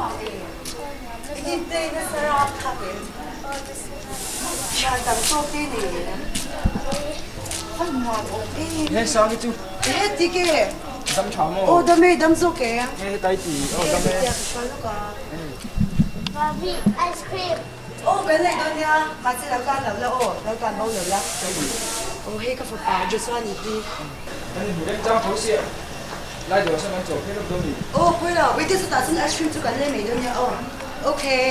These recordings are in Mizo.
nuam e. I play nasa rapthlak em? Thian tam tawk te nei em? A nuam awm em? He sang hi chu. Ehe tik e. Dam tha maw? Aw dam e, dam zawk e. He hetai ti, aw dam e. He ka hruai lawk a. Mami, ice cream. Aw kan lei dawn nia, mahse lo tan lo la aw, lo tan bo lo la. Aw hei ka fapa Joshua ni hi. Kan inhmu reng chang tho sia, lai dawr sawn kan chawl phei lawk dawn ni. Aw pawi lo, wait chutah chuan ice cream chu kan lei mai dawn nia aw. Okay.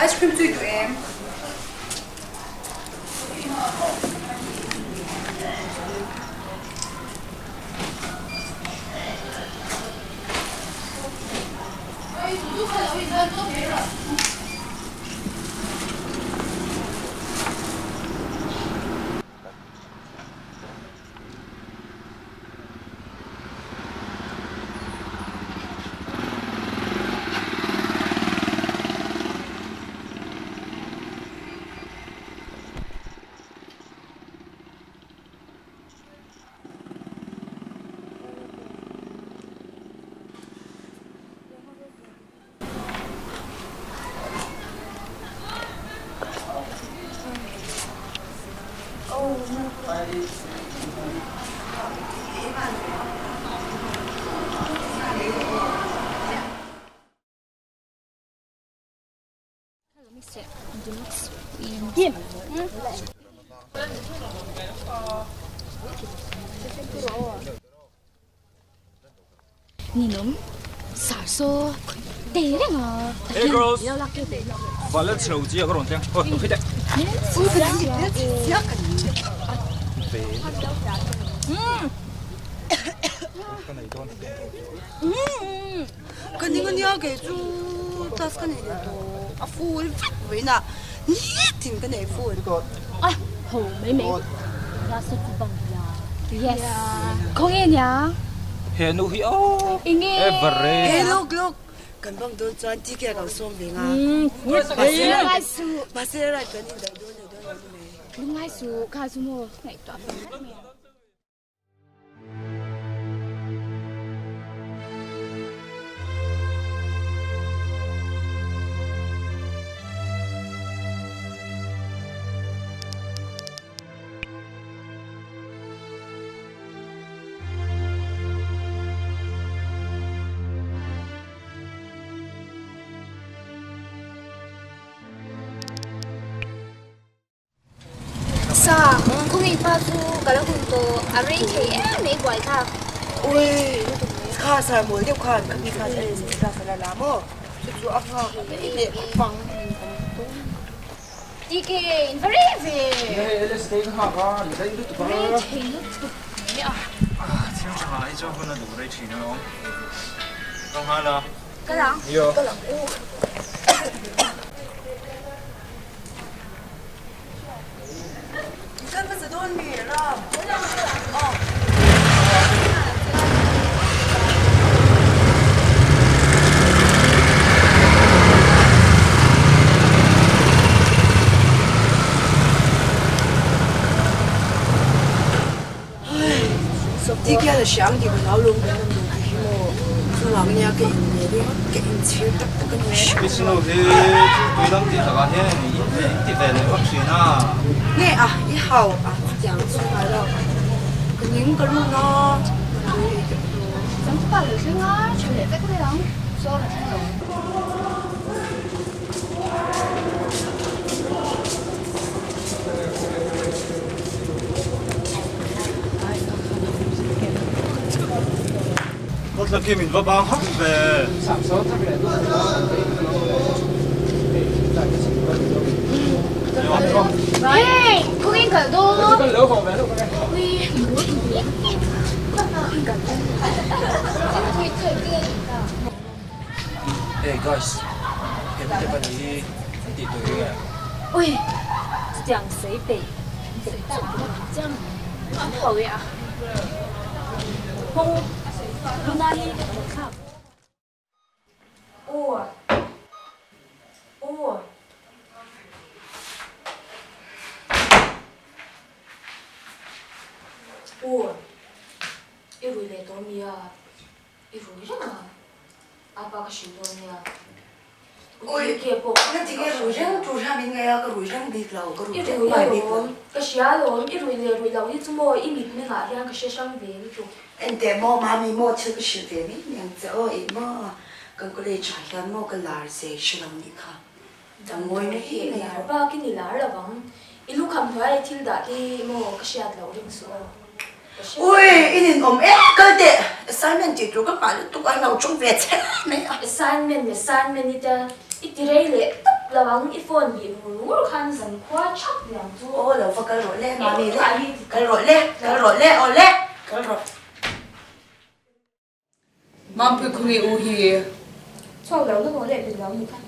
Ice cream chu i duh em? Ninawm sarsaw te reng a. Hey girls, Valet chho chi a ka rawn thleng. Aw, lo phei teh. Ka nei dawn. Ka ning ania kei chu class ka nei leh tawh a full vek vawiin a nitin ka nei full. A ho mai mai class chu bang nia. Yes. Khawnge nia? He nu hi aw. Enge? Every. Hey look look kan bang dawn chuan TK a kal sawm ve nga. Lungngai suh. Mahse right kan indaih dawn leh dawn lo ni mai. Lungngai suh kha chu maw ngaihtuah ve ngat mai. Sa, khawngei pa chu ka la hun tawh, a rei thei em mai buai thlak. Ui, kha sar mawl deuh khan ka mi khan a en class a la la maw? Chu chu a nghak rei leh khawp ang. TK, in va rei ve. Nia hei LSD ka nghak a, ni rei lutuk a. Rei thei lutuk mai a. Thil tha hi chu hun a duh rei thin alawm. Ka nghal a. Ka lang. Nia. Ka lang u. Kan hmasa dawn mi Ram? Aw. Ti khian a hriang tih ka hlau lawm kan awm lo tih hi maw chuvang nia ka in ve ringawt ka inchhir tak tak a ni. Miss nu hi thilpui lam tih takah hian in ti ve leh vak thin a. Nge a i hau a chutiang chu ngai lo ka ning ka run a tui ei teuh lo. Changtupa lo thleng a tha leh vek mai ang sawn a thleng lo. Kawtla khi min va bang hak ve. Hey, kawngin kal dawn. Hey guys, he mite pahnih hi. Tih tur hi nge? Ui! Chutiang sawi peih peih tak ka ti chiang. A tho e a. Hawng Luna hi ka thlawh thlak. Aw. Aw. Aw. I rui leh tawh mi a? I rui reng a? Apa ka hrilh dawn nia. Ui, na tinge rui reng tur hian min ngaih a, ka rui reng bik lo, ka rui reng mai bik lo. Ka hria alawm, i rui leh rui loh hi chu maw i mitmengah hian ka hre hrang ve lutuk. Enteh maw mami maw thil ka hrilh ve mai mai ang che aw, ih maw kan college ah hian maw ka lar zeh hre lo nih kha, ka ngawi mai mai a. Lar bakin i lar lo ang, i lukham hnuai thil dah te hi maw ka hriat loh ring suh aw. Ui, i ninawm e, kal teh! Assignment tih tur ka nghah lutuk a, lo tawng ve che mai a. Assignment, assignment i tia, i ti rei leh tawp lo ang, i phone bih ngur ngur khan zankhua thap liam chu. Aw, lo va kal rawh le, mami le, kal rawh le, kal rawh le, aw le, kal rawh. Mampui Khuri u hi. Chhuak lo na haw leh dik lo ni kha.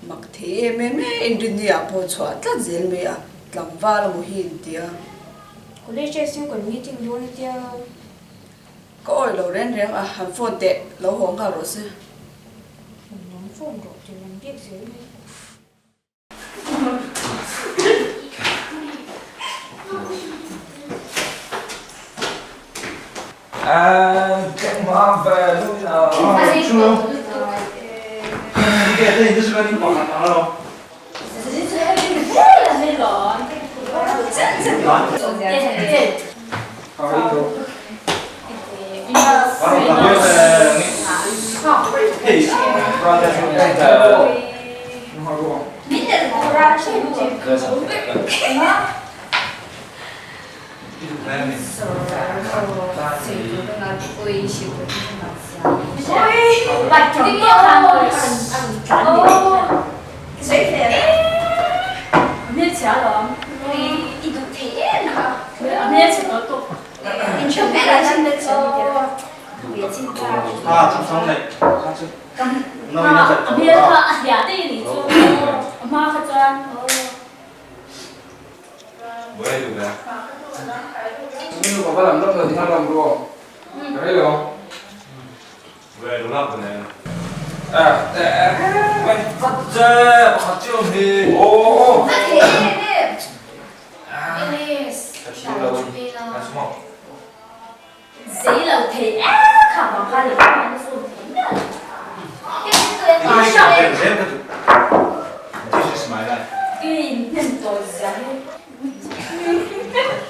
Mak thei em em e, Inrinni ah pawh chhuah tlat zel mai a, tlangval a mu hi in ti a. College chu kan meeting dawn a tia. Ka awih lo reng reng a, han phone teh, lo haw nghal rawh se. Han phone rawh tih lam bik zel mai.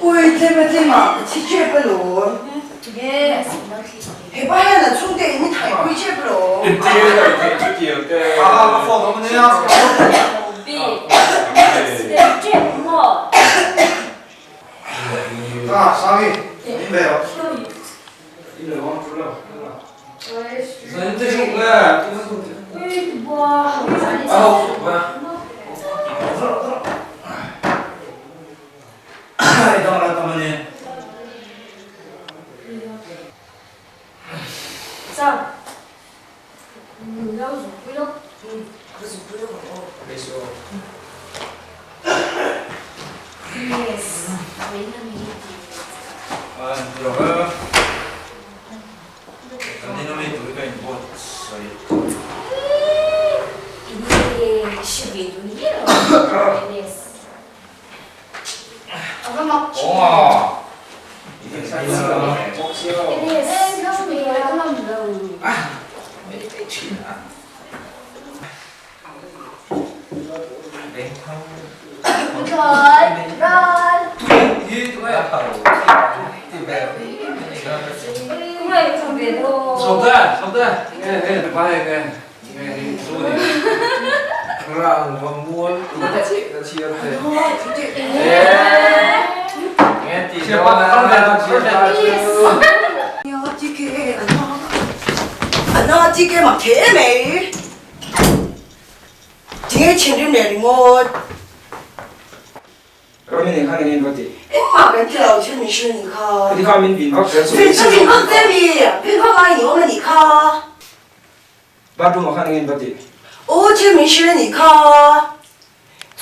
Ui tlem a tlem a ka thi tep alawm. Hepa hian a chhungte in i thaipui tep alawm.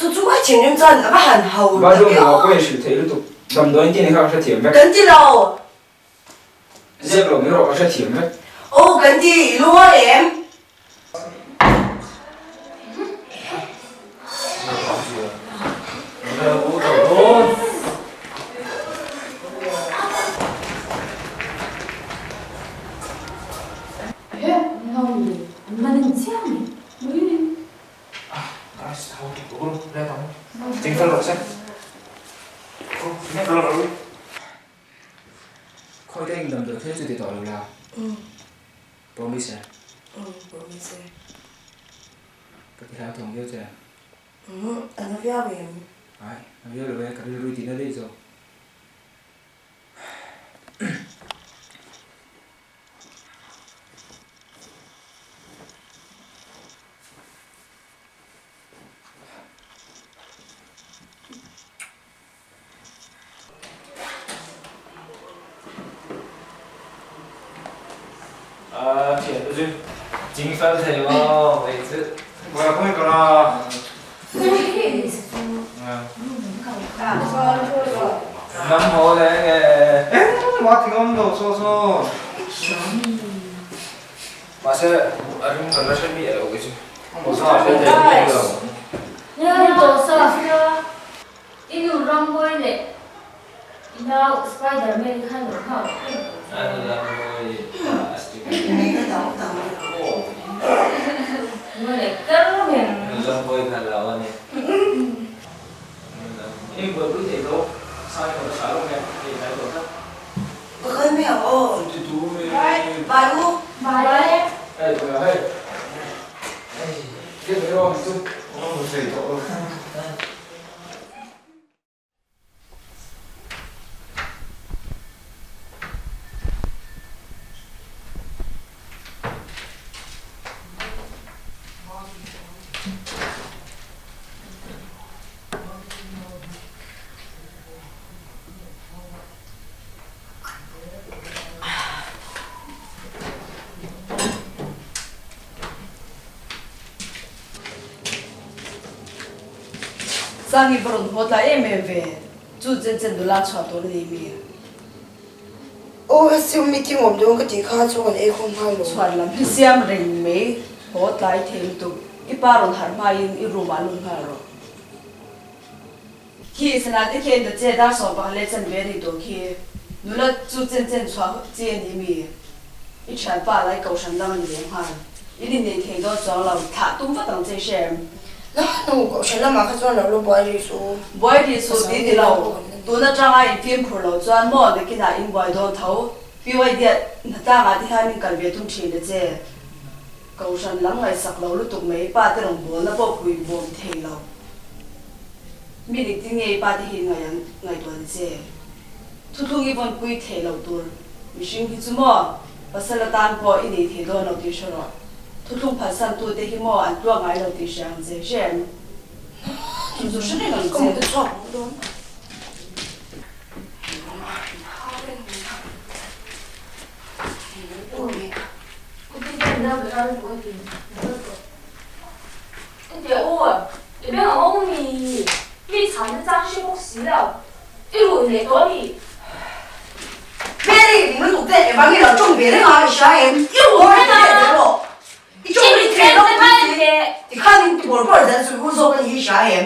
Chu chu a thinrim chuan a va han hau tak e aw. Bathroom lamah pawh inhrilh theih lutuk. Damdawiin tih ni kha ka hrethiam vek. Kan ti lo. Ziak lo mai rawh ka hrethiam vek. Aw kan ti, i lungawi em? Khawi te eng damdawi thil chu ti tawh lo la. Promise e. Promise e. Ka ti hlauthawng viau che. A na viau em? Ai, na viau lo e, ka rilru i ti na daih zawk. I nu Rammawi leh i nau Spiderman kha lo nghak reng ang. Sangi va rawn haw tlai em em ve, chu chen chen nula chhuah tur a ni mi? Aw hasiu meeting awm dawn ka tih kha chu kan ei khawm nghal lo. Chhuan lam hi siam reng mai, haw tlai thei lutuk, i pa rawn harh hmain i room ah lut nghal rawh. Khi sana te khian ta che dar 11 leh chen ve ri tawh khi, nula chu chen chen chhuah chi a ni mi? I thianpa lai kohhran lam a ni leh nghal. I ni nei thei dawn chuang lo, thlah tum vat ang che i hre em? Na nu, kohhran lamah kha chuan lo lo buai rih suh. Buai rih suh ti ni lo, tun atanga in fimkhur lo chuan maw nakinah in buai dawn tho. PYD ah hnatlangah te hian in kal ve tum thin ta che. Kohhran lam ngaihsak lo lutuk mai, pa te rawngbawlna pawh pui bawm thei lo. Mi dik tin nge i pa te hi in ngaihtuah ta che? Thuthlung i vawn pui theih loh tur mihring hi chu maw pasal atan pawh i nei thei dawn lo tih hre rawh. Thuthlung phalsan tu te hi maw an tluak ngai lo tih hre ang che hre em? Chu chu hre reng ang che. Mary, min lutuk te engvang nge lo tawng ve reng a, i hria em? I ruh reng a, i tawng ri thei lo ti ti khan in ti bawr bawr zel chu i u zawk a ni hi i hria em?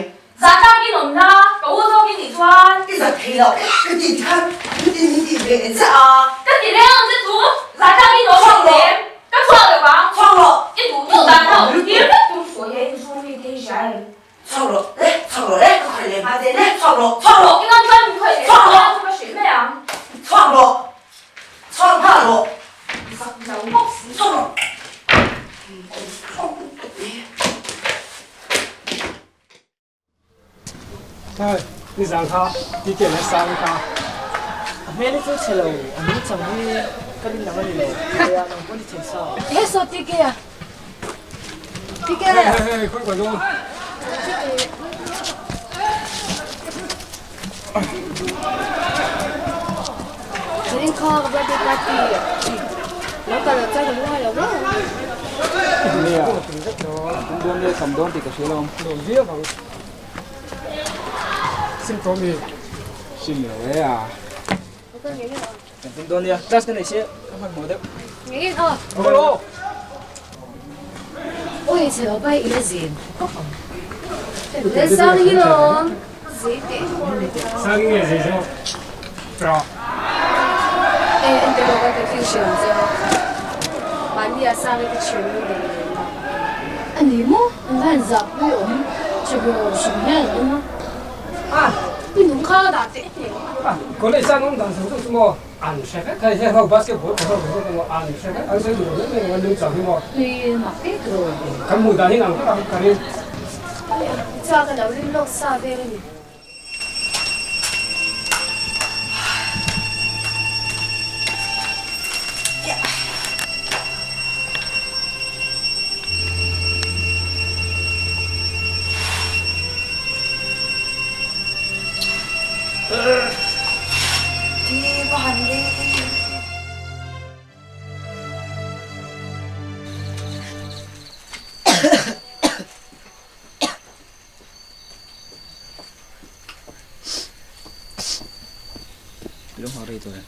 I zat thei lo ka ti ti khan min ti min ti ve chiah a. Chhuak rawh! Chhuak rawh le, chhuak rawh le, ka khawih leh nghal che le, chhuak rawh, chhuak rawh, chhuak rawh, chhuak rawh, chhuak nghal rawh, chhuak rawh. Hei, nizan kha TK leh Sangi kha. A hmel hi chu chhe lo, a nung chang hi ka rin ang a ni lo, tia nang pawh ni thei sa. He saw TK a. TK. Hei hei hei, khawi khawi dawn. Zanin kha ka birthday party lo kal lo chuan ka lungai lo viau ang. Nia, tum dawn nge tam dawn tih ka hria lo. Nuam viau ang. Sim tawh mi? Sim lo e a. Kan tum dawn nia, class ka nei sia, ka hmanhmawh deuh. Ngei aw. Aw aw. Ui chhe lo pai ila zin khawp ang. Le sang hi lo. Zei teh. Sang nge zei zawk. Tah. E en te lo ka ka thil hriam che a. Mahni a sang i te chhir nu nei leh na. A ni maw? An va han zah pui awm. Chhe ber hrim hian an awm a. A. I nung kha ka dah teh teh. A, college a an awm dan zawng zawng chu maw? An hre vek hei heng ho basketball kawr ho zawng zawng maw an hre vek an sawi duh lo mai mai ang an nungchang hi maw. Hei mak teh tawh. Kan hmuh dan hi ang vek ang ka ring. Cha ka lo rin lawk sa vel a ni. Ilo nghak rei tawh em?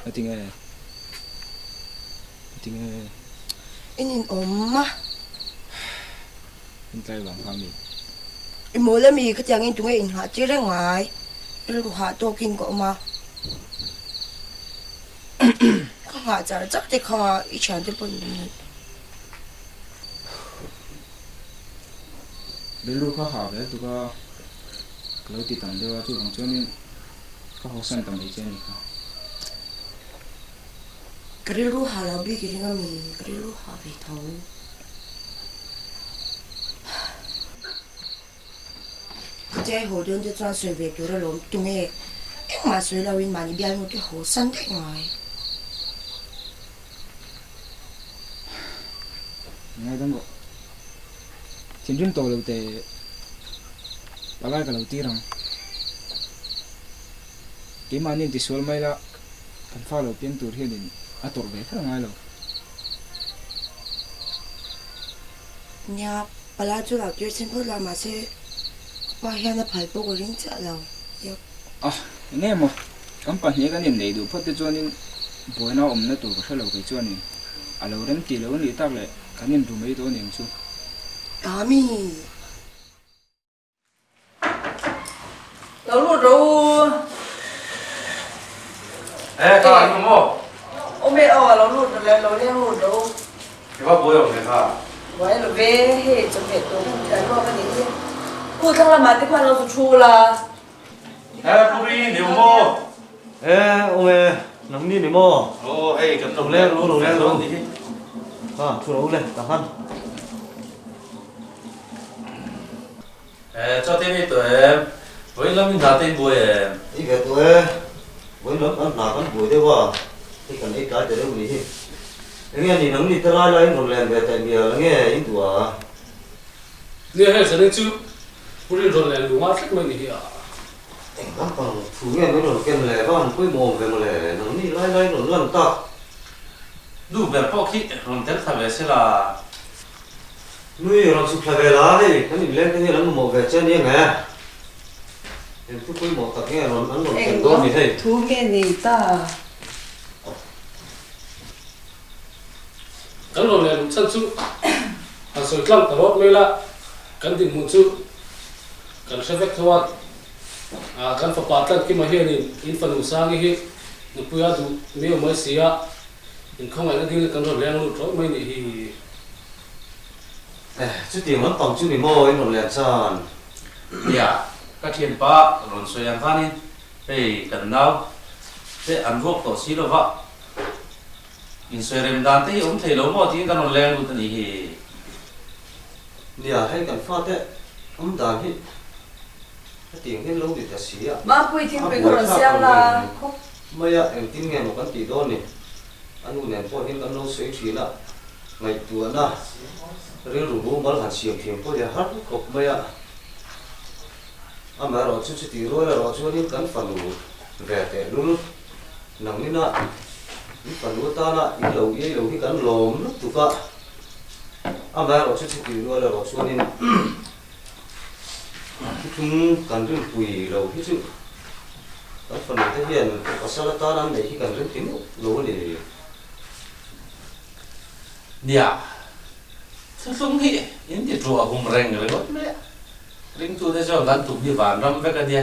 A ti nge? A ti nge? In in awm a. In tlai vang kha mi. I mawl a mi khatiang in tunge in nghah tir reng ngai. Rilru hah tawkin ka awm a. Ka nghah char char te kha i thiante pawh in ni. Rilru kha hah ve tuk a, ka lo ti tam deuh a chuvang chuanin ka hawsan ta mai che a ni kha. Ka rilru hah lo bik i ring a mi, ka rilru hah ve tho. Ka chai haw dawn te chuan sawi ve tur alawm tunge engmah sawi lo in mahni bialnu te haw san daih ngai. Ngaidam rawh. Thinrim tawh lo teh palai ka lo tir ang. Keimahni in tisual mai la, kan fa lo piang tur hianin a tawrh ve kher ngai lo. Nia, palai chu lo tir chin phawt la, mahse ka pa hian a phal pawh ka ring chiah lo. Yak. Ah, enge maw, kan pahnih kan inneih duh phawt te chuanin buaina awmna tur ka hre lo kei chuanin a lo rem tih lo anih tak leh kan inru mai dawn eng chu. Tami! Lo lut ro u. Eh, ka ni mo. Awm e aw, lo lut le, lo leng lut ro u. I va buai awm ve kha. Buai lo ve, hei chawhmeh tur kan thian ruak a nih hi. Pu thlang lamah te khuan lo zu thu la. Eh, Pu Ri ni mo. Eh, awm e, nang ni ni mo. Aw, hei kan lo leng ru, lo leng ru. Ha, thu ro le, ta han. Eh, chaw te nei tawh em? Vawiin lam in hna te in buai em? Ei ve tawh e, vawiin lam kan hna kan buai deuh a, hei kan ei tlai ta deuh ni hi. Enge ni nang ni te lai lai in rawn len ve teh mial enge in duh a? Nia hei zanin chu Puri rawn len luh ngai tlat mai ni hi a. Eng lampang thu nge min rawn ken le va an pawimawh awm ve mawle, nang ni lai lai rawn lan tak. Nu ber pawh khi rawn tel thla ve se la. Nui rawn chhuk thla ve la, hei kan inleng te hian an mamawh ve che ania nge? Eng thu pawimawh tak nge rawn an rawn ken dawn ni hei? Eng thu nge ni ta? Kan rawn leh luh chhan chu han sawi tlang ta rawt mai la, kan dinhmun chu kan hre vek tho a, kan fapa Tlankima hianin in fanu Sangi hi nupuia duh miau mai si a, Inkhawngaihna dil kan rawn leng lut rawih mai nih hi. Eh, chutiang lampang chu ni maw in rawn len chan? Nia, ka thianpa rawn sawi ang khanin hei kan nau te an ruak tawh si lova, insawi rem dan te hi awm thei lo maw tiin kan rawn leng lut a nih hi. Nia, hei kan fate awm dan hi hetiang hian lo ni ta si a, Mapui thingpui a ka rawn buaithlak siam ang la. reng khawp. Maia engtin nge maw kan tih dawn ni? A nu nen pawh hian kan lo sawi thin a, ngaihtuahna rilru mumal han siam thiam pawh hi a har khawp mai a. Amaherawh chu chutih rual erawh chuanin kan fanu ve tehlul nangina in fanu atana in lo iai lo hi kan lawm lutuk a. Amaherawhchu chutih rual erawh chuanin thuthlung kan rinpui lo hi chu kan fanu te hian pasal atan an neih hi kan rinti meuh lo a ni. Nia, thuthlung hi in ti thu a hum reng ringawt mai a, ringtute chuan kan tum hi vanram vek a nia,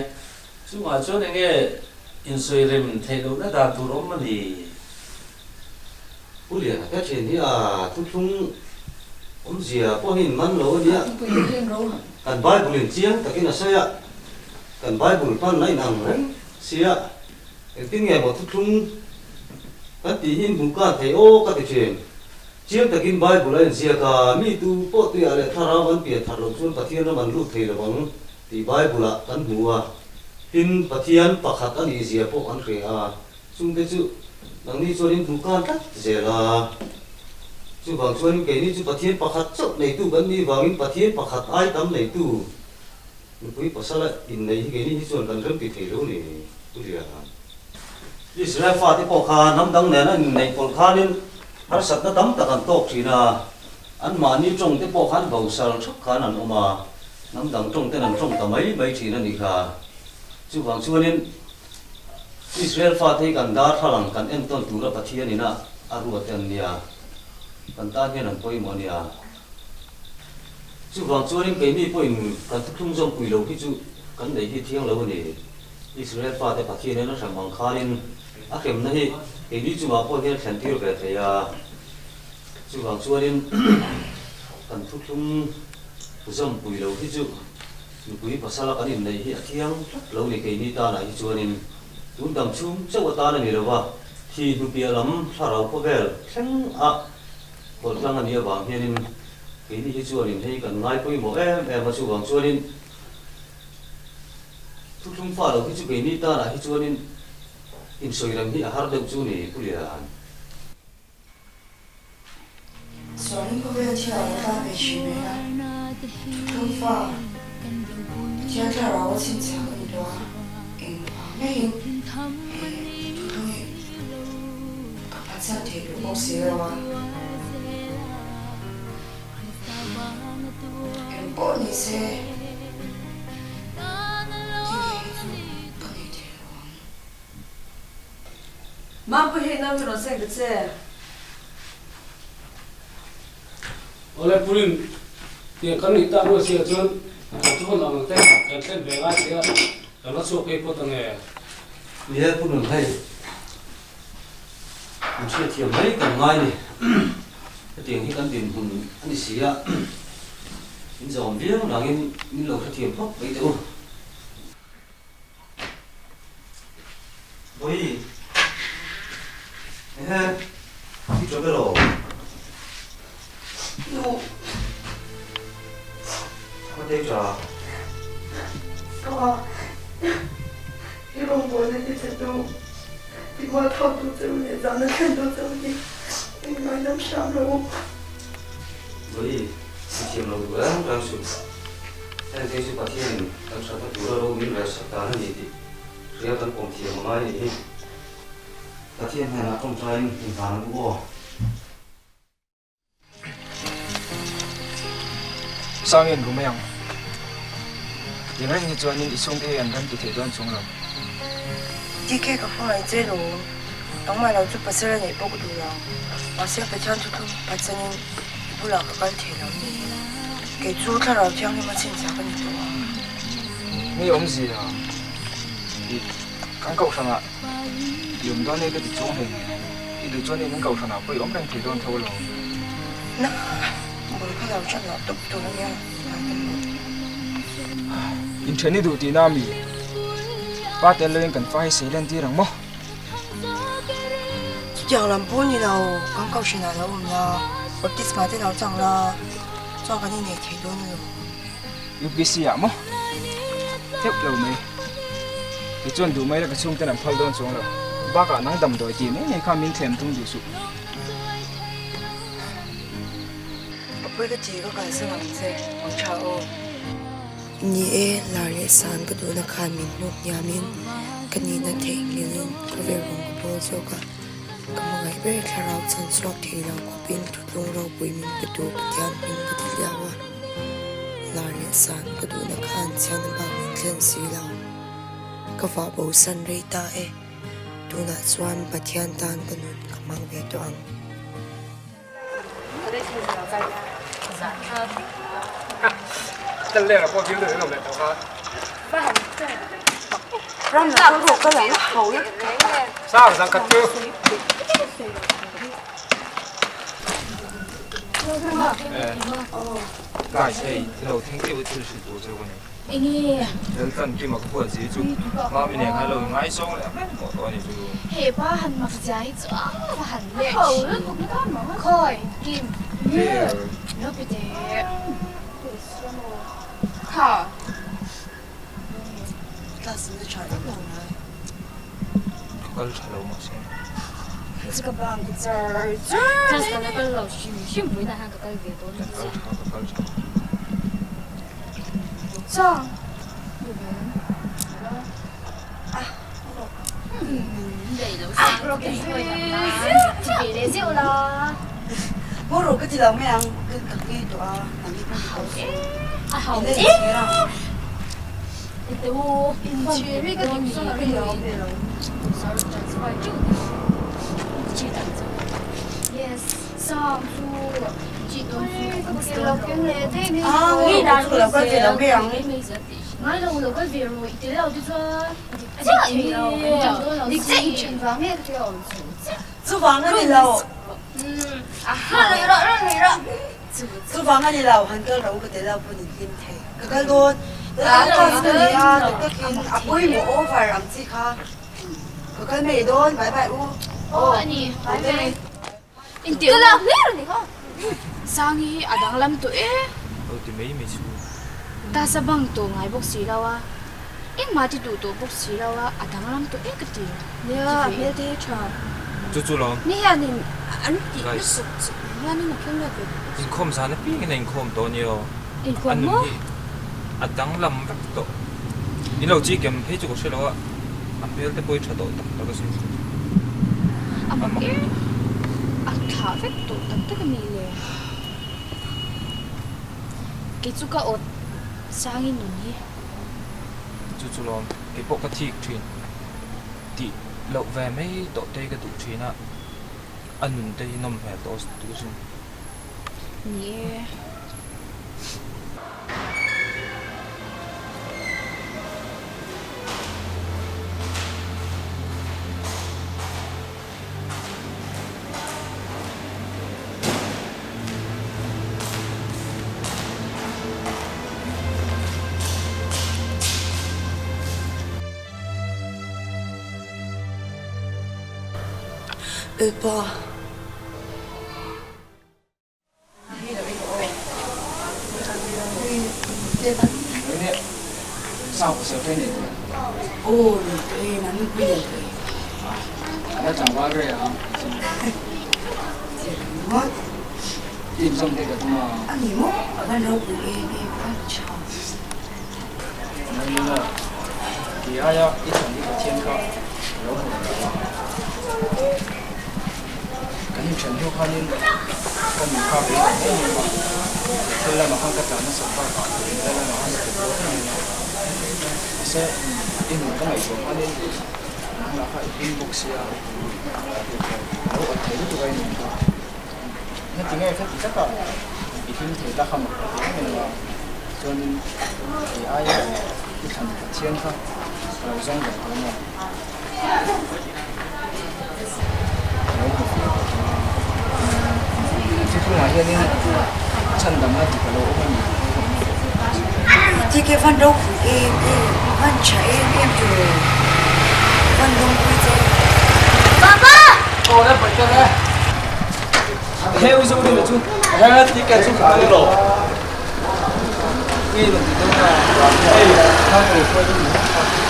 chungah chuan enge insawi rem theih lohna dan tur awm a ni. Pu Liana ka thian hi a thuthlung awmzia pawh hi in man lo a nia. Kan Bible in chiang takin a sawi a, kan Bible hman a inang reng sia, engtin nge maw thuthlung kan tih hi in hmuh khan thei aw ka ti thin. Chiang takin Bible a inziak a, mi tu pawh tuiah leh thlarau an pian thar loh chuan Pathian ram an lut thei lo ang tih Bible ah kan hmu a, tin Pathian pakhat a nih zia pawh kan hria a. Chungte chu nangni chuan in hmuh khan tlat zel a. Chuvang chuanin keini chu Pathian pakhat chauh neitu kan nih vangin Pathian pakhat ai tam neitu nupui pasala inneih hi keini hi chuan kan remti thei lo ni Pu Liana. Israel fate pawh kha hnam dang nena inneih pawlh khanin harsatna tam tak an tawk thin a, anmahni tawngte pawh khan bosal thap khan an awm a, hnam dang tawngten an tawng ta mai mai thin a nih kha. Chuvang chuanin Israel fate hi kan darthlalang kan entawn tura Pathian ina a ruat te an nia, kan tan hian an pawimawh a nia. Chuvang chuanin keini pawhin kan thuthlung zawmpui lo hi chu kan neih hi thiang lo a ni. Israel fate Pathian in a hrem ang khanin a hremna hi keini chungah pawh hian thlen tir ve thei a. Chuvang chuanin kan thuthlung zawmpui lo hi chu Nupui pasala kan inneih hi a thiang tlat lo ni keini tanah hi chuanin tun dam chhung chauh atan a ni lo va, thi hnupiah lam thlarau khawvel thleng a kawltlang a nih avang hianin keini hi chuanin hei kan ngai pawimawh em em a, chuvang chuanin thuthlung fa lo hi chu keini tanah hi chuanin insawi reng hi a har deuh chu ni Pu Lian. Sualin khawvel thil a lo tlan ve thin mai a, thuthlung fa Pathian thlarau a chhinchhiah ka ni tawh a, engvang maiin he thuthlung hi ka phatsan thei duh bawk si lo a. Engpawh ni se thil hi chu ka nei thei lo ang. Mampu hei nau hi rawn seng ta che. Awle Purin tiang kan nih tak rual sia chuan kan thu hun ang te kan thlen ve ngai sia kan la chhuak phei phawt ange. Ni e Pu Nun hei min hriatthiam mai kan ngai ni. Hetiang hi kan dinhmun a ni si a, min zawm viau nangin min lo hrethiam phawt mai teh u. Bawi, ehe, i tha ber aw. Nu. Ka tei tha. Pa, i rawngbawlna hi che tu, i mualphau tu che u leh zahna thlen tu che u hi i ngaidam hram lo u. Bawi, i thiam lo duh reng reng suh. Heng te chu Pathianin kan hratna tura ro min rel sak dan a ni tih hria kan pawm thiam a ngai a nih hi. Pathian hnenah tawngtaiin inhlan ang u aw. Sangin ru mai ang. Tiang reng hi chuanin i chhungte hi an rem ti thei dawn chung lo. TK ka hmangaih che lo. Nangmah lo chu pasal a neih pawh ka duh lo. Mahse Pathian thuthlung phatsanin i bulah ka kal thei lo ni. Kei chu thlarau thianghlim a chhinchhiah ka ni tawh a. Nge awmzia i kan kohhranah i awm dawn e ka ti chuang hle nen. I duh chuan in kohhranah pawh i awm reng thei dawn tho lo. Na, bul kha lo ṭan loh tawp tur a nia, ngai ka ni. Inṭhen i duh tihna a mi? Pa tel loin kan fa hi sei len tir ang maw? Chutiang lam pawh ni lo, kan kohhranah lo awm la, baptisma te lo chang la, chuan kan innei thei dawn a lo. UPC ah maw? Theuh lo mai. Tichuan duh mai la ka chhungten an phal dawn chuang lo. Bakah nang damdawi tih mai mai kha min thlem tum duh suh. Apawi ka ti ka kalsan ang che, ang tha aw. Ni e, lar leh san ka duhna khan min hnuk hniamin ka nihna theihnghilhin khawvel rawng ka bawl zawk a. Ka hmangaih ber thlarau chhan chhuak thei lo khawpin thutlung ropui min petu Pathian hming ka ti hliau a, lar leh san ka duhna khan chhiatna bak min thlen si lo. Ka vah bo san rei ta e, tunah chuan Pathian tan ka nun ka hmang ve tawh ang. Guys hei thil lo thleng teuh thil hrilh tur chu ka ni. Enge? Laltan Kima ka huat zia chu Mami nen khan lo ngaizawng leh hman hmawh tawh a ni chu. He pa han mak zia hi chu a va han leh thin. Khawi Kim. Lo pe teh. Kha. Class in a tha em lo lai. Ka kal tha lo mahse. Chu ka bang char char. Class ka la kal lo hrim hrim vawiinah hian ka kal ve dawn Ka kal tha ka kal tha. Chang. Ngaw ka ti lo mai ang ka ngei tawh a nang hi pawh ni tawh suh in la inchhir ang. Chuvang a ni lo. Chuvang a ni lo, han kal ro ka tel lo pawn in hlim thei. Ka kal dawn. Ka class ka nei a, tak takin a pawimawh over ang chi kha. Ka kal mai dawn, bye bye u. Aw a ni, bye bye. Ka lak hlir a ni kha. Sangi hi a danglam tawh e. Lo ti mai mai chu. Tasa bang tawh ngai bawk si lo a, engmah ti duh tawh bawk si lo a, a danglam tawh e ka ti. Nia, a hmel te hi tha. Chu chu lo. Ni hianin an tih lutuk chu hianin a keng let ve bawk si. Inkhawm zan apiangin a inkhawm tawh a nia aw. Inkhawm maw? A nun hi a danglam vek tawh. Ni lo chi kem phei chu ka hre lo a, a hmel te pawh hi tha tawh tak tak a sin. A mak e, a thlah vek tawh tak tak a nih le. Kei chu ka awt Sangi nun hi. Chu chu lawm, kei pawh ka thik thin. Tih loh ve mai tawh te hi ka duh thin a, a nun te hi nawm hmel tawh a sin. Ni e. Lalpa. Kan inthen hnu khanin ka nun kha bei tak em em a, thil lamah khan ka tlan nasat bakah thil lamah khan ka tel dawn em em a, mahse i nun ka ngaihtuah khanin nangmah kha i hlim bawk sia, lo awt thei lutuk a i nun kha, heti nge khati taka i hlim thei ta kha mak ka ti em em a, chuanin kei aia i thlan Pathian kha ka lo zawng ve dawn a. Thuthlungah hianin chhandamna dik a lo awm a ni tih hi TK van ropui em em, van tha em em tur van lawmpui che. Baba! Aw le paih le. Heu zo ni chu. He TK chu ka lo. Nge lo ti deuh a. Hei khang lo hruai deuh ni.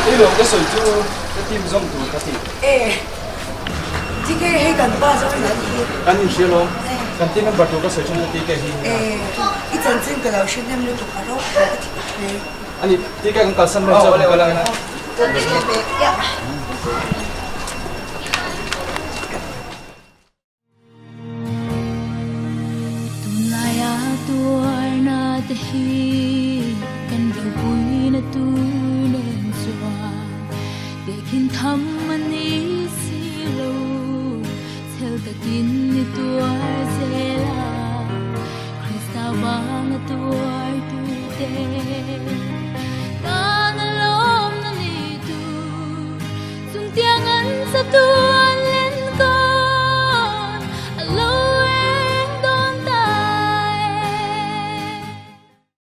Hei lo ka sawi chu ka team zawm tur ka ti. E TK hei kan pa zawk in an hi. Kan in hria lawm. Kan team member tur ka sawi thin kha TK hi. E i chanchin ka lo hre hnem lutuk a ropui ka ti khawp mai. Ani TK kan kalsan dawn chu kan kal ang a. Ya. tham a ni si lo, chhel takin i tuar zel a, Krista vanga tuar tute.